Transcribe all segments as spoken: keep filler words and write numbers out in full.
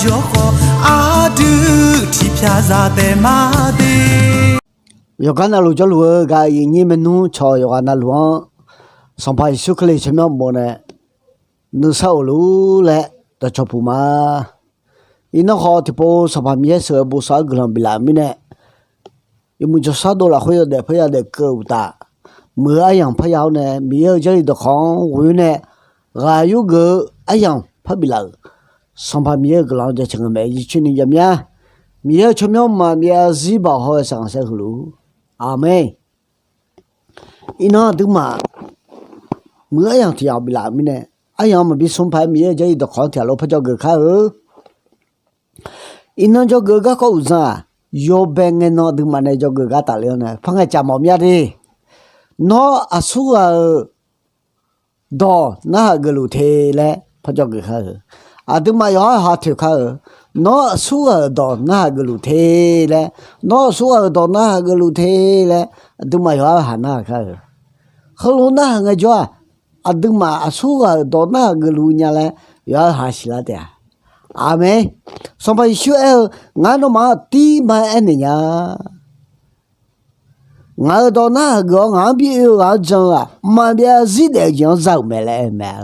Jawrkhawf aqdui tiqpyaq zaq taef ma de. Yawqgar navluf jawrluf-eu gaq-euq iqnyir maernmr cawq yawqghaq navluf-anr Sanqpaq Yeqsur Kali tsawrmyanr bof nae nuisar of luf-ur laer dawqcawq puq ma. Iqnan khawf tiqpov Sanqpaq Miqyaer sheuq-eu bosav-anr guiqlanq biflaf-euq mirnae, yawmuiq jawrshar dov lafkhoer yawdaef par yadaef keuv-eu uqtaf, muiq-eu aryamq parya-awr nae Miqyaer-euq Jarlif dawqkawq-anr ghoe-awr nae ghaq yurgeuf-eu aryamq parbif laf-euq Sanqpaq Miqyaer-euq guiqlanq-anr jaceuq ngae maeq jircoer ni jav mya. Miqyaer-euq tsawrmyanr maqbyav zarzir baoq haw-eu saqkhanq saer heulof-ur. Aqmeq. Iqnan aqduimaf muiq-eu aryamq tiq yamq biflaf-euq mirnae, aryamq maqbi smr paq-aer Miqyaer-euq Jarlif dawqkawq-anr tiq ghaq lof par dzawgeuf kar-eu. Iqnan dzawgeuf-eu garkawv uqdzan-aq, yawbae ngae nan aqduimaf nae dzawgeuf gar tafler-awr nae par ngaeqcaf mawf mya de. Nawr aqsurghaq-euq dawq narhaq geufluf te laer par dzawgeuf kar-eu. Aqduimaf yawqha-euq ha toeq kar-eu. Nawr aqsurghaq-euq dawq narhaq geufluf te laer, nawr aqsurghaq-euq dawq narhaq geufluf te laer, aqduimaf yawqha-euq ha narhaq kar-eu. Heulof narhaq ngaejawr-aq, aqduimaf aqsurghaq-euq dawq narhaq geufluf nya laer yawqha-euq ha siqlar taef-a. Aqmeq. Sanqpaq Yeqsur aer-eu, Ngar nawmaf-anr aqdirma aernaeq nya. Ngaq-euq dawq narhaq geuf-awr ngaq-anr bi oe-eu ghaq-anr jan-eu-aq, maqbyav zarzir daef-eu jeq-anr za-euq mae laer aer-eu mae.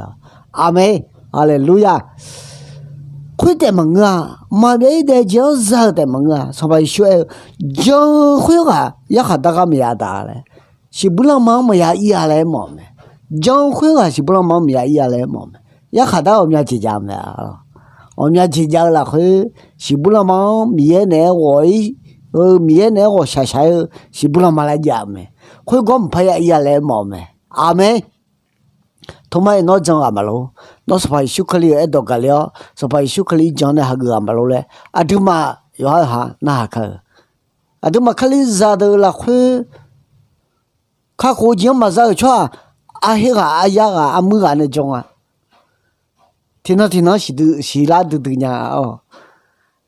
Aqmeq. Haleluya. Khoertaef maqngeur-a. Maqbyav ir daef-eu jeq-anr za-eu taef maqngeur-a. Sanqpaq Yeqsur aer-eu, Jan-eu khoerghaq yarkhaq dar gar maqya taf laer, siqbuir lanma-anr maqya ir-a laer aermawf-eu mae. Jan-eu khoerghaq siqbuir lanma-anr maqya ir-a laer aermawf-eu mae. Yarkhaq dar ghawqmya jeq jav-eu mae. Ghawqmya jeq jav-eu lafkhoer, siqbuir lanma-anr Miqyaer naeq-aer ghawq ir-eu, Miqyaer naeq-aer ghawqshaq shaq-aer-eu siqbuir lanma laer jav-eu mae. Khoergawr maqpar ya ir-a laer aermawf-eu mae. Aqmeq. Toma-iq nawr jan ghaq maqlor. Nawr Sanqpaq Yeqsur Kali-euq aerdawq gaqler-awr, Sanqpaq Yeqsur Kali jan nae hageuf ghaq maqlor laer, aqduimaf yawqha-euq ha narhaq kar-eu. Aqduimaf Kalizaq deuq lafkhoer kakhof-eu jeq-anr maqza-euq tsawrhaq, arher ghaq aryar ghaq armuir ghaq nae jan-a. Tiqnan tiqnan siqdui siqlar duidui nya-awq.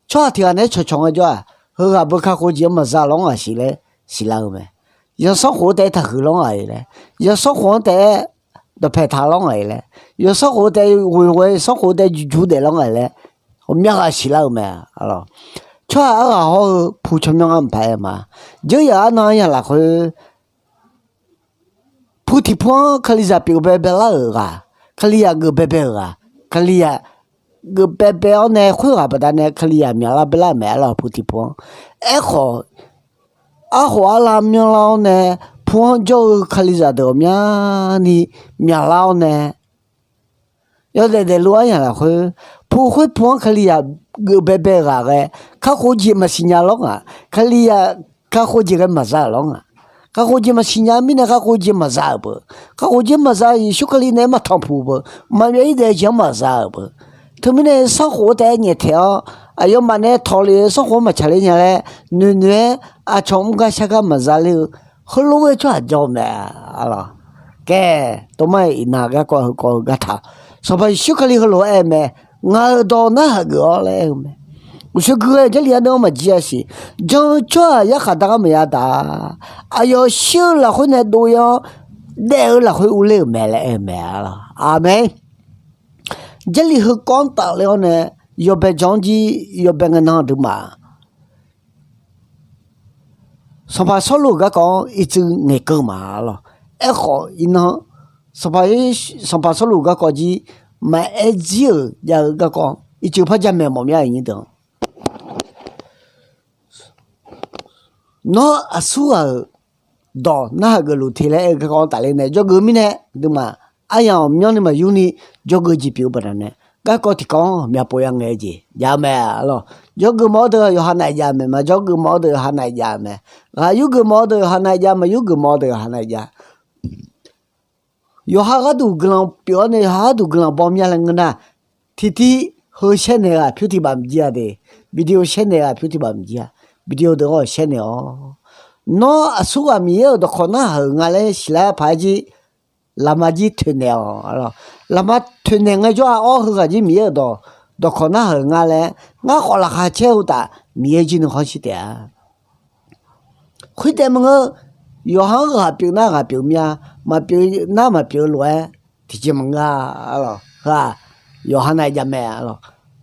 Tsawrhaq tiq ghaq naeq-aer cawqcawq ngaejawr-aq, heughaq beu kakhof-eu jeq-anr maqza lawr ngaq siq laer siqlar-eu mae. Yawsanr khof-anr taef-aer taqhuiq lawr ngaq-iq laer, yawsanr khof-anr taef-aer dawqpaeq taq lawr ngaq-iq laer, yawsanr khof-eu taef-aer ghoeq ghoe, yawsanr khof-eu taef-aer juju daef lawr ngaq-iq laer, ghawqmya ghaq siqlar-eu mae. Tsawrhaq arghaq hawr-eu pu tsawrmyanr ngar maqpar aer ma. Dzeur yaq arnan yaq lafkhoer, pu tiq pu-anr Kalizaq pyeuf baebae lar-euq ghaq, Kalizaq geuf baebae-euq ghaq, Kalizaq geuf baebae-awr nae khoerghaq baqdanae Kalizaq myaqlar baelar-euq mae arlawr pu tiq pu-anr. Aerkhawf, arkhof arlav myanrlar-awr nae pu-anr jawr-eu Kalizaq deuq ghawqmyani myaqlar-awr nae, yawdaef daefluf aryamq lafkhoer, pu khoer pu-anr Kalizaq geuf baebae-euq ghaq ghae, kakhof-eu jeq maqsiq nya lawr ngaq, Kalizaq kakhof-eu jeq ghae maqza-euq lawr ngaq. Kakhof-eu jeq maqsiq nya mirnae kakhof-eu jeq maqza-euq peuq. Kakhof-eu jeq maqza Yeqsur Kali naeq-aer maqtanqpuq peuq. Maqbyav ir daef-eu jeq-anr maqza-euq peuq. Teumirnae sanrkhof-anr taef-aer nyaeftaeq-awr, aqyawfmaf nae tawqlef-eu sanrkhof-anr maqtsaq ler nya laer noeqnoeq-aer aqcawq mr gar shar gar maqza ler-eu, heulof-aer tsawrhaq jawr-eu mae. Arlawq, kae, tov mar-iq iqnan garkawv heukawv-eu gartaq, Sanqpaq Yeqsur Kali heulof-aer aer-eu mae. Ngaq-euq dawq narhaq geuf-awr laer aer-eu mae. Uqshoe gui ghae-eu Jarlif ardeuv-anr maqjir-a siq. Jan-eu tsawrhaq yarkhaq dar gar maqya taf. Aqyawf shir-eu lafkhoer nae dov-ir-awr, daef-eu lafkhoer urler-euq mae laer aer-eu mae. Arlawq, aqmeq. Jarlif heukawv-anr tafler-awr nae yawbae jan-anr jir, yawbae ngae nan aqduimaf Sanqpaq Sawrluv-euq garkawv-anr ircuf ngaeqkeuv ma lawq. Aerkhawf iqnan, Sanqpaq, Sanqpaq Sawrluv-euq garkawv jir maqaer jir-euq jav-eu garkawv ircuf par jamaeq mawf mir-a, iqnyir deuq-anr. Nawr aqsurghaq-euq dawq narhaq geufluf te laer aer-eu garkawv-anr tafler nae dzawgeuf mirnae, aqduimaf aryamq ghawqmyanrni maqyurni dzawgeuf jeq pyeuf-eu baqdanae, garkawv tiqkawv-anr myavpov ya ngae-eu jeq jav-eu mae lawq. Dzawgeuf mawf-awr deuq yawqha nav-iq jav-eu mae. Maqdzawgeuf mawf-awr deuq yawqha nav-iq jav-eu mae. Ghaq yurgeuf mawf-awr deuq yawqha nav-iq jav, maqyurgeuf mawf-awr deuq yawqha nav-iq jav. Yawqha gharduq guiqlanq pyeuf-awr nae yawqha gharduq guiqlanq baw mya laer ngeur nar, tiqtiv heu shaer naeq ghaq pyur tiq baf maqjir-a de. Video shaer naeq ghaq pyur tiq baf maqjir-a. Video deuq-anr shaer naeq-awq. Nawr aqsurghaq Miqyaer-euq dawqkawq narhaq-euq nga laer siqlar paq-aer jir, lafma jir toeqnaeq-awq. Lafma toeqnaeq ngaejawr-a, awr heughaq jir Miqyaer-euq dawq, dawqkawq narhaq-euq nga laer ngar khawf laqkhaq caer-eu uqtaf, Miqyaer jir nuikhanr shir taef-a. Khoertaef maqngeur, yawqha-anr ghaq pyeuf nar ghaq pyeuf mir-a, maqpyeuf nar maqpyeuf-eu lof-aer tiqjeq maqngeur-a. Heu-aq yawqha nav-iq jav mae lawq.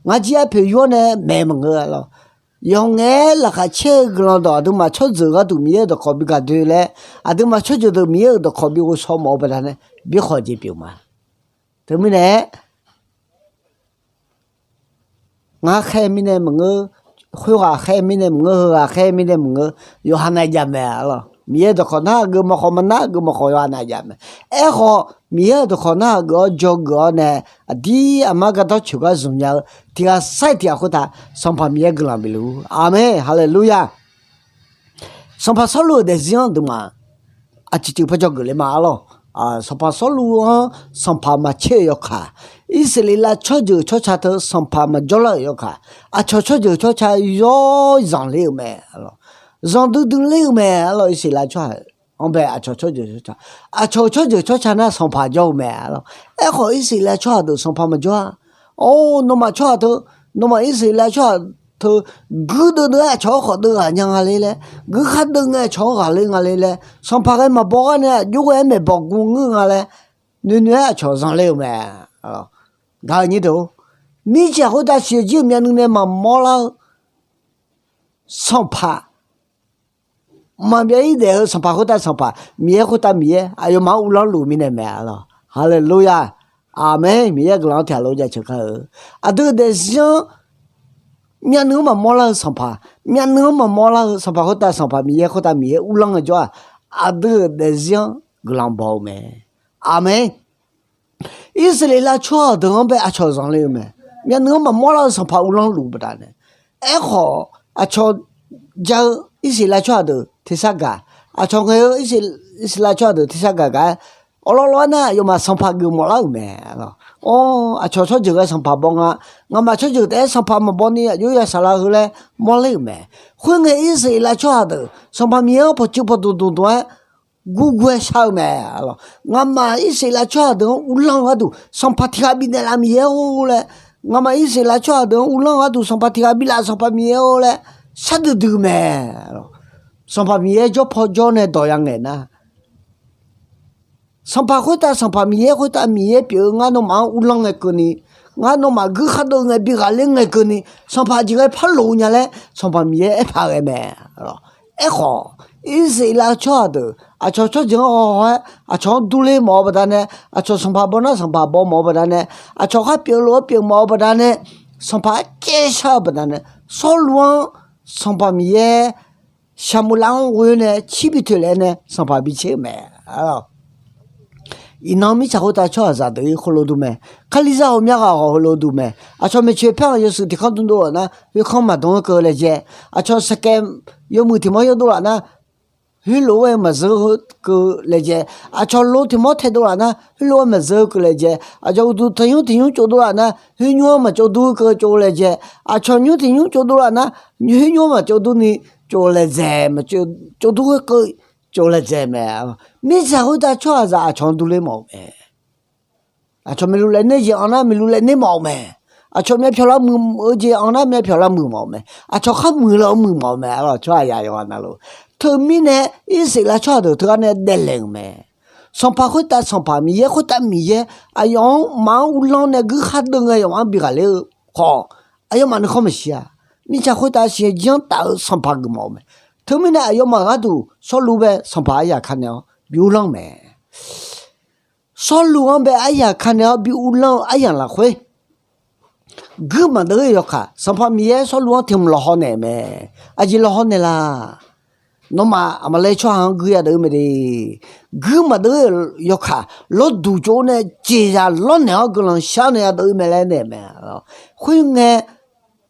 Ngar jir arpoeq yur-awr nae maeq maqngeur-a lawq. Yawqngaef-aer laqkhaq caer-eu guiqlanq dawq aqduimaf tsawrjeuq gharduq Miqyaer-euq dawqkawq bi gaqdoe laer, aqduimaf tsawrjeuq deuq Miqyaer-euq dawqkawq bi ghovshaw mawf-eu baqdanae, bi khawf jeq pyeuf ma. Teumirnae-aer, ngar khaer mirnae maqngeur, khoerghaq khaer mirnae maqngeur, heughaq khaer mirnae maqngeur, yawqha nav jav mae-a lawq. Miqyaer-euq dawqkawq narhaq geuf maqkhawf, maqnar geuf maqkhawf, yawqha nav jav mae. Aerkhawf, Miqyaer-euq dawqkawq narhaq geuf-awr dzawgeuf-awr nae, aqdir aqma gardanr coeq gar zmq nya-eu tiq ghaq sair tiq ghaq khoertav Sanqpaq Miqyaer guiqlanq bifluf-ur. Aqmeq, haleluya. Sanqpaq Sawrluv-euq daefzir-anr aqduimaf aqcif cif par dzawgeuf le ma-a lawq. Sanqpaq Sawrluv-anr sanqpaq maqcaer-euq yawkaq, Irsaqleqlav tsawrjeuq tsawrca teu sanqpaq maqjawr lar-euq yawkaq, aqcawq tsawrjeuq tsawrca yawr zanqler-euq mae. Zanqdui dui ler-eu mae-a lawq. Irsaqleqlav tsawrhaq-anr bae aqcawq tsawrjeuq tsawrca, aqcawq-euq tsawrjeuq tsawrca nar sanqpaq jawr-eu mae-a lawq. Aerkhawf, Irsaqleqlav tsawrhaq deuq sanqpaq maqjawr-a. Or, nawmaf tsawrhaq teu, nawmaf Irsaqleqlav tsawrhaq teu, guirdeuv deuv-aer aqcawq-anr khawf deuv ghaq nya nga le laer, guiqkhar deuv ngae aqcawq-anr ghaqler nga le laer, sanqpaq ghae maqbaw gar nae aqjox ghae-aer maeqbawq gu ngeur nga laer, noeqnoeq-aer aqcawq zanqler-eu mae. Gaq-eu nyir deuq-or, mirtsaq khoertav siqyoeq jir-euq myavnuiv nae maqmawr lar-eu sanqpaq, maqbyav-ir daef-eu sanqpaq khoertav sanqpaq, Miqyaer khoertav Miqyaer, aqyawfmaf-anr uvlanr luf mirnae mae-a lawq. Haleluya. Aqmeq. Miqyaer guiqlanq-anr tiqghaq lof jaceuq kar-eu. Aqdui-euq daefzir-anr myavnuiv-anr maqmawr lar-eu sanqpaq, myavnuiv-anr maqmawr lar-eu sanqpaq khoertav sanqpaq, Miqyaer khoertav Miqyaer uvlanr ngaejawr-aq, aqdui-euq daefzir-anr guiqlanq baw-eu mae. Aqmeq. Irsaqleqlav tsawrhaq deuq-anr bae aqcawq zanqler-eu mae. Myavnuiv-anr maqmawr lar-eu sanqpaq uvlanr luf-eu baqdanae, aerkhawf aqcawq ja-eu Irsaqleqlav tsawrhaq deuq tersar gaq, aqcawq ngae-eu Irsaqleqlav tsawrhaq deuq tersar gaq gaq-aer, awqlawvlawv-aer nar aqyawfmaf sanqpaq geufmawf lar-euq mae. Or, aqcawq tsawrjeuq ghae sanqpaq baw nga, ngamaf tsawrjeuq taef-aer sanqpaq maqbaw ni aqjox ya saqlaq heu laer mawrler-euq mae. Khoerngae Irsaqleqlav tsawrhaq deuq Sanqpaq Miqyaer-anr pawqtsuif pawqdmq dmq dmq-aer gurgur-aer shar-eu mae. Ngamaf Irsaqleqlav tsawrhaq deuq-anr uvlanr-eu gharduq sanqpaq tiq ghaq bifnaeq laf Miqyaer-or laer, ngamaf Irsaqleqlav tsawrhaq deuq-anr uvlanr-eu gharduq sanqpaq tiq ghaq biflaf sanqpaq Miqyaer-or laer shar duidui-eu mae. Sanqpaq Miqyaer jawr paw jawr nae dawq ya ngaeq nar, sanqpaq khoertav sanqpaq, Miqyaer khoertav Miqyaer pyeuf-eu ngar nawmaf-anr uvlanr ngae keuvni, ngar nawmaf guiqkhar deuv ngae bi ghaqler ngae keuvni, sanqpaq aqjeq ghae par loq-eu nya laer Sanqpaq Miqyaer aerpaq ghae mae. Aerkhawf, Irsaqleqlav tsawrhaq deuq aqcawq tsawrjeuq-anr haw haw-aer aqcawq-anr durler mawf-eu baqdanae, aqcawq sanqpaq baw nar sanqpaq baw mawf-eu baqdanae, aqcawq khar pyeuf lof-aer pyeuf mawf-eu baqdanae, sanqpaq-aer caev shar-eu baqdanae, Sawrluv-anr Sanqpaq Miqyaer Shaqmuqlav-anr ghoe-awr nae cir bi toeq lef-aer nae sanqpaq bi caer-eu mae. Iqnan mirtsaq khoertav tsawrhaqzaq deuq-ir heulof-aer dur mae. Kalizaq ghawqmya ghaq hawq heulof-aer dur mae. Aqcawq maeqtsoeq paer-anr yawshuif tiq kanr dmdov laf nar, khoerkanr maqdmr-aer keuv laejae. Aqcawq saqkaev yawmuiq tiq mawr yawdov laf nar, khoerlof-aer maqzeur-eu keuv laejae. Aqcawq lo tiq mawr taedov laf nar, khoerlof-aer maqzeur-eu keuv laejae. Aqcawq uqduq tanqnymr tiq nymr tsovdov laf nar, khoernymr-anr maqtsovdur-eu keuv tsov laejae. Aqcawq nymr tiq nymr tsovdov laf nar, khoernymr-anr maqtsovdur ni tsov laejae, maqtsovdur-eu keuv tsov laejae mae. Mirtsaq khoertav tsawrhaqzaq aqcawq-anr durler mawf-eu mae. Aqcawq maeqluq laev ner jeq anr nar maeqluq laev ner mawf-eu mae. Aqcawq myavpyawq lavmuiq-eu jeq anr nar myavpyawq lavmuiq mawf-eu mae. Aqcawq khar muiqlaf-eu muiq mawf-eu mae. Aqlawq tsawrhaq yaq yawqghaq navluf, teumirnae Irsaqleqlav tsawrhaq deuq teughaq nae daeflaeq-euq mae. Sanqpaq khoertav sanqpaq, Miqyaer khoertav Miqyaer, aqyawfmaf-anr uvlanr nae guirkhar deuv ngae yawqmaf-anr bi ghaqler-eu khawf, aqyawfmaf nuikhanr maqshir-a. Mirtsaq khoertav siqnya jir-anr taf-eu sanqpaq geufmawf-eu mae. Teumirnae aqyawfmaf gharduq Sawrluv bae sanqpaq aryaq ka naeq-awr bi uvlanr-eu mae. Sawrluv-anr bae aryaq ka naeq-awr bi uvlanr-eu aryamq lafkhoer, guir maqdeuv-ir-euq yawkaq, Sanqpaq Miqyaer Sawrluv-anr tiq hmq lawqhaw naeq-euq mae. Aqjeq lawqhaw naeqlaf? Nawmaf Aqmaqlaeq tsawrhaq-anr guir yadeuv-ir mae de. Guir maqdeuv-ir-euq yawkaq, lawrduq tsov-awr nae jeqzaq lawrnaeq-awr guiqlanq shar naeq yadeuv-ir mae laer naeq mae. Khoerngae,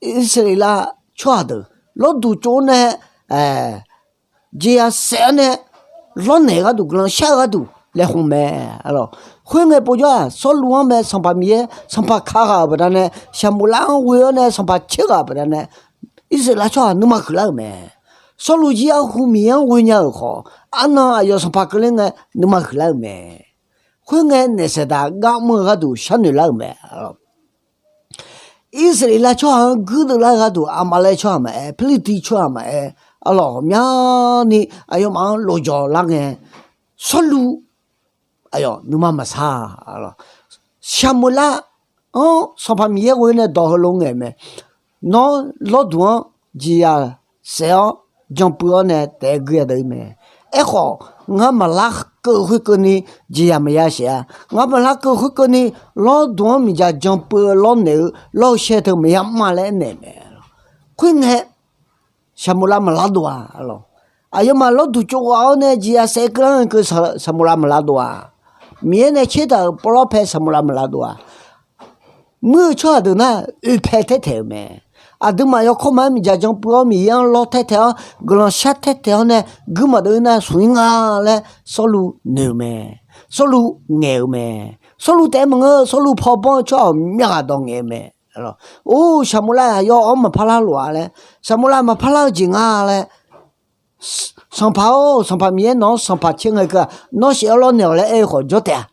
Irsaqleqlav tsawrhaq deuq lawrduq tsov-awr nae jeqzaq saef-awr nae lawrnaeq gharduq guiqlanq shar-eu gharduq laeqhmq mae. Khoerngae povjawr-aq, Sawrluv-anr mae Sanqpaq Miqyaer sanqpaq ka ghaq-euq baqdanae, Shaqmuqlav-anr ghoe-awr nae sanqpaq caer ghaq-euq baqdanae, Irsaqleqlav tsawrhaq nuima huiqlar-euq mae. Sawrluv jir arhu Miqyaer-anr ghoe nya-euq khawf, arnan aqyawf sanqpaq keuvler ngae nuima huiqlar-euq mae. Khoerngae naef saeqdaq gar mr-eu gharduq sharnoeq lar-euq mae. Irsaqleqlav tsawrhaq-anr guirdeuv lar-eu gharduq Aqmaqlaeq tsawrhaq maqaer, Pirlirtiv tsawrhaq maqaer, arlawq ghawqmyani aqyawfmaf-anr lofjawq lar ngae, Sawrluv aqyawf nuima maqsar. Shaqmuqlav Sanqpaq Miqyaer ghoe nae dawq heulof ngaeq mae. Nawr lawrduq-anr jeqzaq saef-awr janpuiv-awr nae taef-aer guir-a deuq-ir mae. Aerkhawf, ngar maqlar keuv khoerkeuvni jeqzaq maqya saef-a. Ngar maqlar keuv khoerkeuvni lawrduq-anr miqdzaq janpuiv-eu lawrnaeq-eu lawr-eu shaer teu maqya mr-a laer aernaeq mae. Khoerngae, Saqmuqlav maqlar dov-a. Aqyawfmaf lawrduq tsov ghaq-awr nae jeqzaq saef keuvlar-anr keuv Saqmuqlav maqlar dov-a. Miqyaer nae tsertaq-euq pawrlawr pae Saqmuqlav maqlar dov-a. Muir-eu tsawrhaq deuq nar oeqpae taertaeq-euq mae. Aqduimaf yawkawr ma-aer miqdzaq janpuiv-awr Miqyaer-anr lawr taertaeq-awr guiqlanq shar taertaeq-awr nae guirmaf deuq-ir nar smq-ir nga laer Sawrluv noeq-eu mae. Sawrluv ngaeq-eu mae. Sawrluv taef-aer maqngeur, Sawrluv paw banr-eu tsawrhaq ghawqmya ghaq dawq ngaeq-eu mae. Or, Saqmuqlav aqyawf-anr maqpar lar lof-a laer, Saqmuqlav maqpar lar-eu jeq nga laer, Sanqpaq-or, Sanqpaq Miqyaer nawq-anr sanqpaq caer ngae keuv-aq, nawr saef-awr lawrnaeq-awq laer aer-eu khawf jawr taef-a.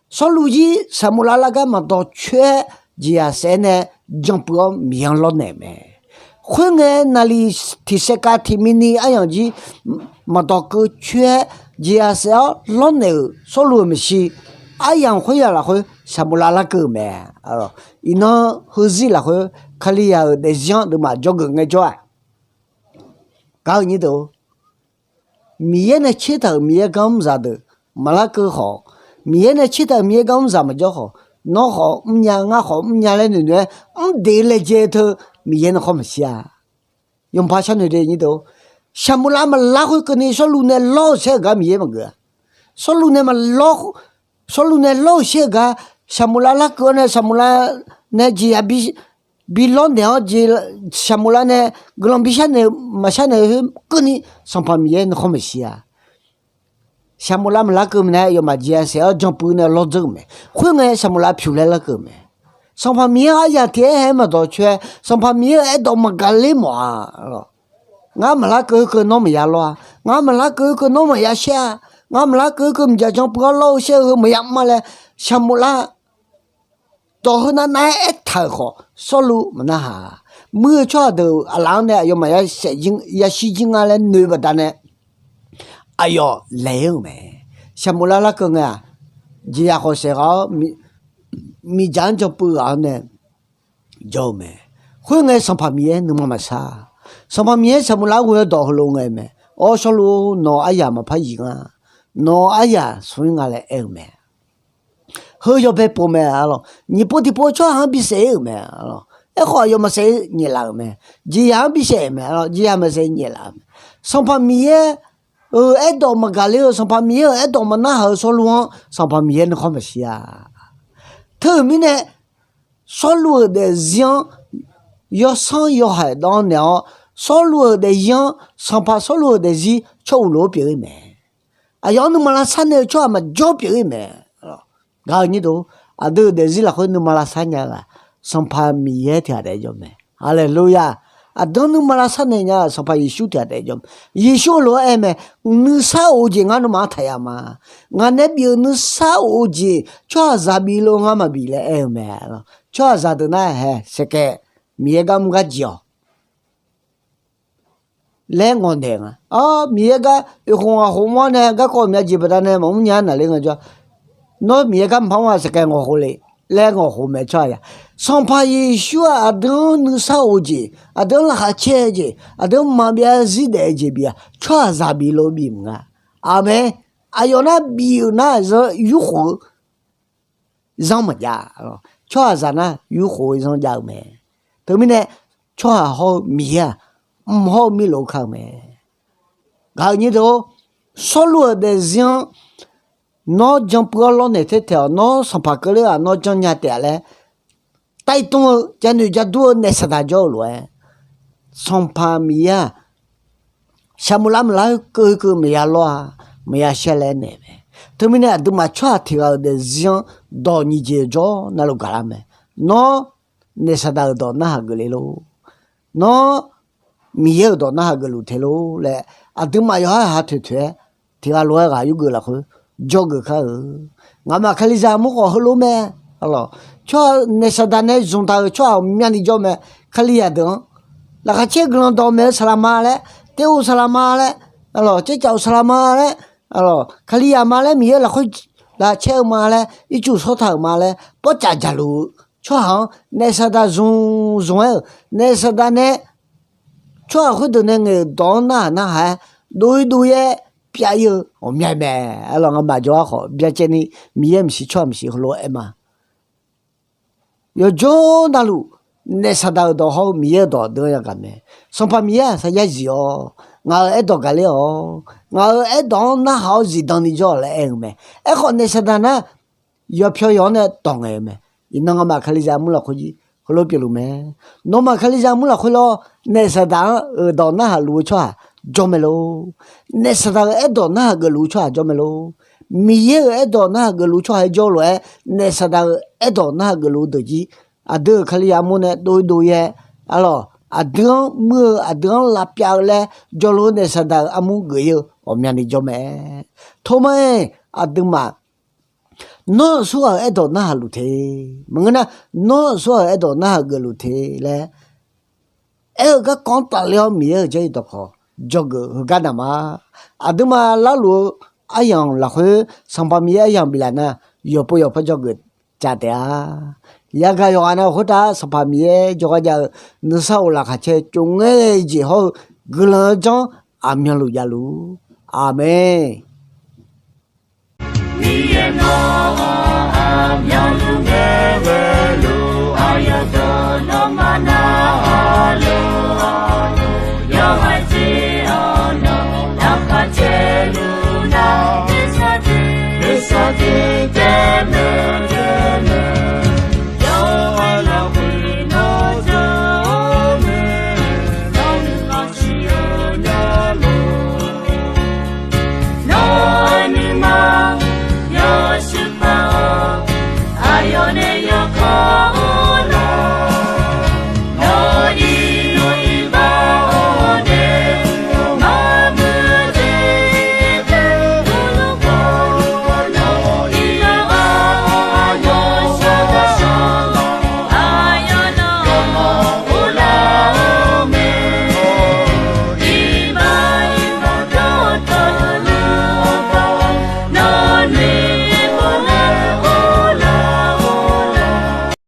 Sawrluv jir Saqmuqlav lar gar maqdawq coer-aer jeqzaq saef-aer nae janpuiv-awr Miqyaer-anr lawrnaeq mae. Khoerngae naqliq tiq saerkav tiq mini aryamq jir maqdawq keuv coer-aer jeqzaq saef-awr lawrnaeq-euq Sawrluv-euq maeqshi aryamq khoeryamq lafkhoer Saqmuqlav larkeuv-euq mae. Iqnan heuzir lafkhoer Kalizaq-euq daefzir-anr aqduimaf jawrgeuf ngaejawr-aq, gaq-eu nyir deuq-or, Miqyaer nae tsertaq-euq Miqyaer gar mr zaq deuq maqlar keuv khawf, Miqyaer nae tsertaq-euq Miqyaer gar mr zaq maqjawr khawf, nawr khawf mrnya, ngar khawf mrnya laer noeqnoeq-aer mr deq laejae teu Miqyaer nuikhanr maqshir-a. Yawqpaq sharnoeq de nyir deuq-or, Saqmuqlav maqlar khoerkeuvni Sawrluv nae lawr-eu shaer-euq gar Miqyaer maqgeuf-a. Sawrluv nae maqlawr, Sawrluv nae lawr-euq shaer-euq gar Saqmuqlav larkeuv-awr nae Saqmuqlav nae jeqzaq bi lawrnaeq-awr jeq, Saqmuqlav nae guiqlanq bi sharnaeq maqsharnaeq khoerkeuvni Sanqpaq Miqyaer nuikhanr maqshir-a. Saqmuqlav maqlar keuv mae nae aqyawfmaf jeqzaq saef-awr janpuiv nae lawr dzeur-euq mae. Khoerngae Saqmuqlav pyuq laer larkeuv-eu mae. Sanqpaq Miqyaer-euq aryaq tiq aer hae-aer maqdawq coer-aer, Sanqpaq Miqyaer-euq aerdawq maqgaq ler mawf-a. Ngar maqlar keuv khoerkeuv nawr maqya lawr-a. Ngar maqlar keuv khoerkeuv nawr maqya shaer-a. Ngar maqlar keuv khoerkeuv miqdzaq janpuiv-awr lawr-eu shaer-eu heu maqya mr-a laer, Saqmuqlav dawq heu nav nav-aer aertaq-euq khawf, Sawrluv maqnarhaq. Muir-eu tsawrhaq deuq aqlaf-anr nae aqyawfmaf yashir jir nga laer noeq-eu baqdanae, aqyawf laeq-ir-euq mae. Saqmuqlav larkeuv ngae-aq, jeqzaq khawf saef ghaq-awr, miqdzaq-anr janpuiv ghaq-awr nae jawr-eu mae. Khoerngae Sanqpaq Miqyaer nuima maqsar. Sanqpaq Miqyaer Saqmuqlav-anr ghoe-awr dawq heulof ngae mae. Awr, Sawrluv, nawq-euq aryaq maqpar yif nga. Nawq-euq aryaq smq-ir nga laer aer-eu mae. Heu yawbae pov mae, arlawq. Nyiq pov tiq pov tsawrhaq-anr bisaef-ir-euq mae, arlawq. Aerkhawf, aqyawf maqsaef-ir nyaeflaf-euq mae. Jeqzaq-anr bisaef mae, arlawq. Jeqzaq maqsaef nyaeflaf-euq mae. Sanqpaq Miqyaer-euq aerdawq maqgaq ler-eu, Sanqpaq Miqyaer-euq aerdawq maqnarhaq-eu Sawrluv-anr Sanqpaq Miqyaer nuikhanr maqshir-a. Teumirnae, Sawrluv-euq daefzir-anr yawsanr yawhaiq dawv-anr naeq-awr, Sawrluv-euq daefzir-anr, sanqpaq Sawrluv-euq daefzir tsawr uqlof-aer pyeuf-ir mae. Aqyawf-anr nuima lavsar nae-eu tsawrhaq maqjawr pyeuf-ir mae. Gaq-eu nyir deuq, aqdui-euq daefzir lafkhoer nuima lavsar nya-eu-aq, Sanqpaq Miqyaer tiq ghaq taef-aer jawr mae. Haleluya! Aqdui-anr nuima lavsar nae nya-eu Sanqpaq Yeqsur tiq ghaq taef-aer jawr mae. Yeqsur heulof-aer aer mae, Nuisar of-eu jeq ngar nawmaf-anr taq yaf ma. Ngaq nae bif-euq nuisar of-eu jeq tsawrhaqzaq bif lof ngar maqbif laer aer-eu mae. Tsawrhaqzaq deuq nar hae saeqkaeq, Miqyaer gar mr gar jeq-awq laer ngawq naeq nga. Ar, Miqyaer gar oeq khof ngaq khof mr-awr nae garkawv myav jeq baqdanae maqmr nya-ar naqler nga jawr. Nawr Miqyaer gar mqpar mr-a saeqkaeq ngawq khof le laer ngawq khof mae tsawrhaq ya. Sanqpaq Yeqsur-aq aqdui-anr nuisar of-eu jeq, aqdui-anr laqkhaq caer-eu jeq, aqdui-anr maqbyav zarzir daef-eu jeq bif-aq tsawrhaqzaq bif lof bif mq nga. Aqmeq. Aqyawf nar bif-euq nar zanr yurkhof-eu zanr maqjav. Tsawrhaqzaq nar yurkhof-eu zanr jav-eu mae. Teumirnae tsawrhaq hawr-eu Miqyaer-aq, mq hawr-eu mirlof-eu ka-eu mae. Gaq-eu nyir deuq-or, Sawrluv-euq daefzir-anr nawr janpuiv-awr lawrnaeq taer taeq-awq, nawr sanqpaq keuvler-aq nawr janrnya taef-a laer taedmr-eu janoeq jadur-eu naef Saqdaq jawr-eu lof-aer, Sanqpaq Miqyaer-aq, Saqmuqlav maqlar keuv keuv maqya lawr-a, maqya shaer laer naeq mae. Teumirnae aqduimaf tsawrhaq tiq ghaq-euq daefzir-anr dawq nyiq jeq jawr navluf gaqlar mae. Nawr naef Saqdaq-euq dawq narhaq geufle lor. Nawr Miqyaer-euq dawq narhaq geufluf te lor laer, aqduimaf yawqhar ha toeq toeq-aer tiq ghaq lof-aer ghaq yurgeuf lafkhoer jawrgeuf kar-eu. Ngamaf Kalizaq mur khawf heulof mae. Arlawq, tsawrhaq naef Saqdaq nae zmqdaq-euq tsawrhaq ghawqmyani jawr mae. Kalizaq deuq-anr laqkhaq caer guiqlanq dawq maeq-eu saqlaq ma laer, ter of saqlaq ma laer, arlawq, caercaf of saqlaq ma laer, arlawq, Kalizaq ma laer, Miqyaer lafkhoer laqkhaq caer-eu ma laer, ircuf shawr taq-euq ma laer, pawrcaf jaqluf-eu tsawrhaq-anr naef saqdaq zmq zmq-aer-euq naef saqdaq nae tsawrhaq khoerdeuq nae ngaeq-euq dawq-anr narhaq narhaq-aer dov-ir dov-ir-aer pyav-ir-eu ghawqmya mae. Arlawq, ngamaf jawrgar khawf byacaevni Miqyaer maqsiq tsawrhaq maqsiq heulof-aer aer ma. Yawqjawr navluf, naef saqdaq-euq dawq hawr-eu Miqyaer-euq dawq deuq-anr yagaq mae. Sanqpaq Miqyaer-aq sar yar zif-awr, ngaq-euq aerdawq gaqler-awq. Ngaq-euq aerdawq-anr narhaq-awr zifdan ni jawr-awq laer aer-eu mae. Aerkhawf, naef saqdaq nar, yawpyawq yawq-anr nae dawq ngaeq-eu mae. Iqnan ngamaf Kalizaq armur lafkhoer jir heulof pyeufluf mae. Nawmaf Kalizaq armur lafkhoer lawr, naef saqdaq-anr-euq dawq narhaq luf-eu tsawrhaq jawr mae lor. Naef saqdaq-euq aerdawq narhaq geufluf-eu tsawrhaq jawr mae lor. Miqyaer-euq aerdawq narhaq geufluf-eu tsawrhaq-aer jawr lof-aer, naef saqdaq-euq aerdawq narhaq geufluf-eu deuq jir, aqdui-euq Kalizaq armur nae dov-ir dov-ir-aer, arlawq, aqdui-anr muir-eu, aqdui-anr lavpyav-eu laer jawrluf-eu naef saqdaq-euq armur geuf-ir-eu ghawqmyani jawr mae. Tormar-aer, aqduimaf nawr-euq surghaq-euq aerdawq narhaq luf te. Maqngeur nar, nawr-euq surghaq-euq aerdawq narhaq geufluf te laer aer-eu garkawv-anr tafler-awr Miqyaer-euq jarlif dawqkawq dzawgeuf heugar naq ma. Aqduimaf larluf-eu aryamq lafkhoer Sanqpaq Miqyaer aryamq biflaf nar, yawqpov yawqpar dzawgeuf cav taef-a. Yagaq yawqghaq nav khoertav Sanqpaq Miqyaer jawrgar jav-eu nuisar of laqkhaq caer tsov ngaer ghae-eu jeq hawr-eu guiqlanq-eu janr aqmyanluf javluf. Aqmeq. Miqyaer nawq-anr aqmyanluf ngae ghaeluf, aqyawf deuq nawmaf narhaq luf.